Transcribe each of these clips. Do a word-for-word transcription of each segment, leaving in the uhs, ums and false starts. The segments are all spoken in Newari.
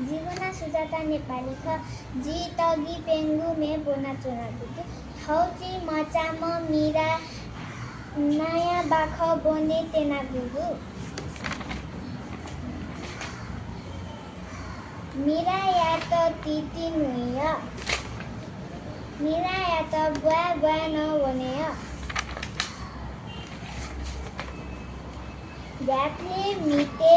जिगु नां सुजाता नेपाली खः। जि तगिप्यंगू म्ये ब्वनाच्वनागु दु। थौं जि मचाम्ह मिरा नयाँ बाखं ब्वने त्यनागु दु। मिरायात तिति न्हुइयः। मिरायात ब्वाँय् ब्वाँय् नं वनेयः। ध्यातले म्हिते,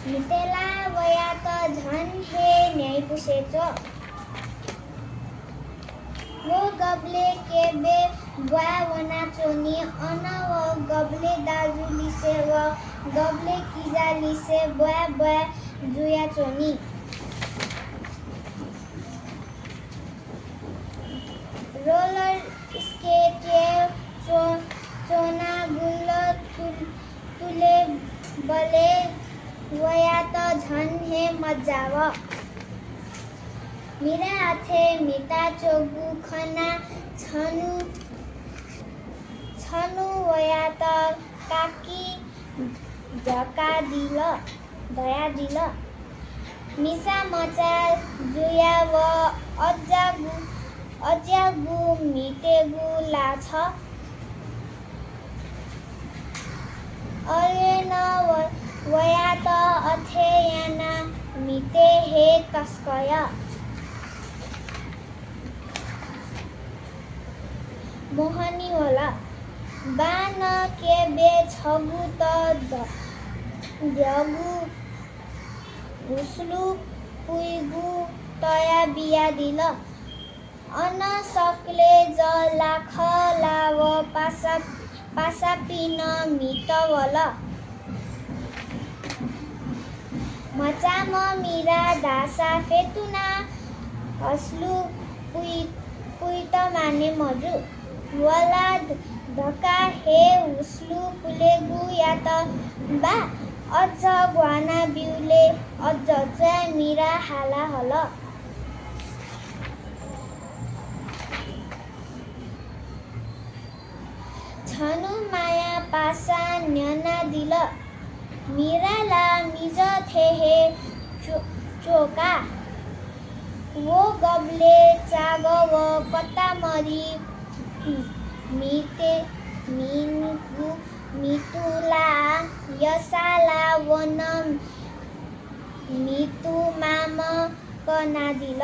म्हितेला वयात झन हे न्ह्याइपुसे च्वं। व गबलें क्यबय् ब्वाँय् वनाच्वनी, अन व गबलें दाजुलिसे व गबलें किजालिसे ब्वाँय् ब्वाँय् जुयाच्वनी। रोलर स्केटय् च्व-, च्वनाः गुल्ल तुल-, तुलेबलय् वयात झन हे मज्जा वः। मिरां अथे म्हिताच्वंगु खनाः छन्हु, छन्हु वयात काकी धकादिल, धयादिल। मिसा मचा जुयाः व अज्याःगु, अज्याःगु म्हितेगु ला छ। अले नं व-, वयात अथे यानाः म्हिते हे तस्कयः। मोहनी वल। बांनं क्यबय् छगू त ध-, ध्यंगु हुस्लु पुइगु तया बियादिल। अन सकलें जःलाखःला व पासा, पासापिं नं म्हित वल। मचाम्ह मिरा धाःसा फ्यतुनाः हुस्लु पुइ-, पुइत माने मजू। वला ध-, धकाः हे हुस्लु पुलेगुयात बा अझ ग्वाना ब्यूले अझ च्वाँय् मिरा हाला हल। छन्हु माया पासां न्यनादिल। मिरा ला मिजं थें हे च्व-, च्वका। व गबलें चागः व कतामरी म्हिते, म्हिगु म्हितुला यसाला वन म्हितु मामं कनादिल।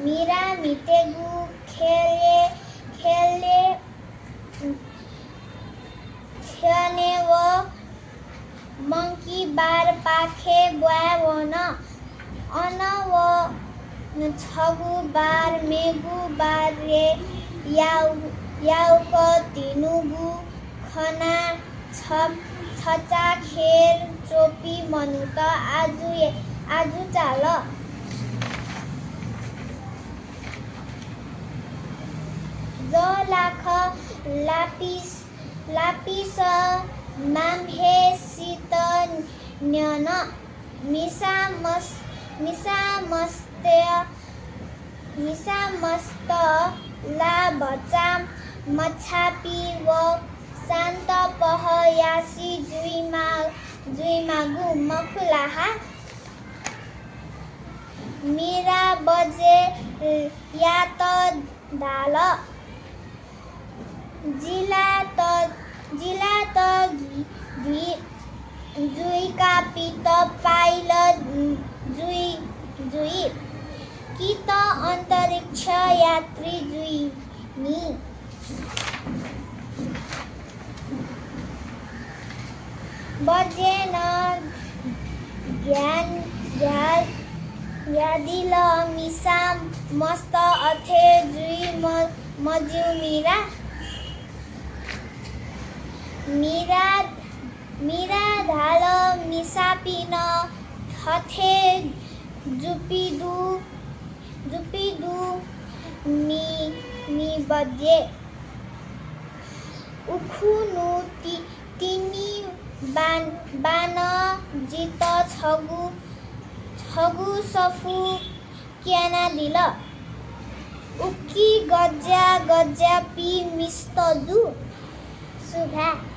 मिरा म्हितेगु ख्यलय्, ख्यलय्, ख्यलय् व मंकी बार पाखे ब्वाँय् वन। अन व छगू बार मेगु बारय् याउ-, याउक धिनुगु खनाः छ-, छचाःखेर च्वंपिं मनूत आजु, आजु चाल। जःलाखः लापिस, लापिसं माम्हेसित न्यन। मिसा मस-, मिसा मस्त, मिसा मस्त ला भचा मछापी व शान्त पहःयासि जुइमा-, जुइमाःगु मखु ला हा? मिरा बज्येयात धाल, जिलात, जिलात धि, धि जुइकापित pilot जुइ, जुइ कि त अन्तरिक्ष यात्री जुइ नि। बज्यें नं ध्यान, ध्यान यादिल, मिसा मस्त अथे जुइ म, मज्यू मिरा। मिरा, मिरा धाल, मिसापिं नं थथे जुपिं दु, जुपिं दु नि, नि बज्यें। उखुन्हु ति, तिनि बान, बानं जितः छगू, छगू सफू क्यनादिल। उकी गज्या, गज्यापिं मिस्त दु। सुभाय्।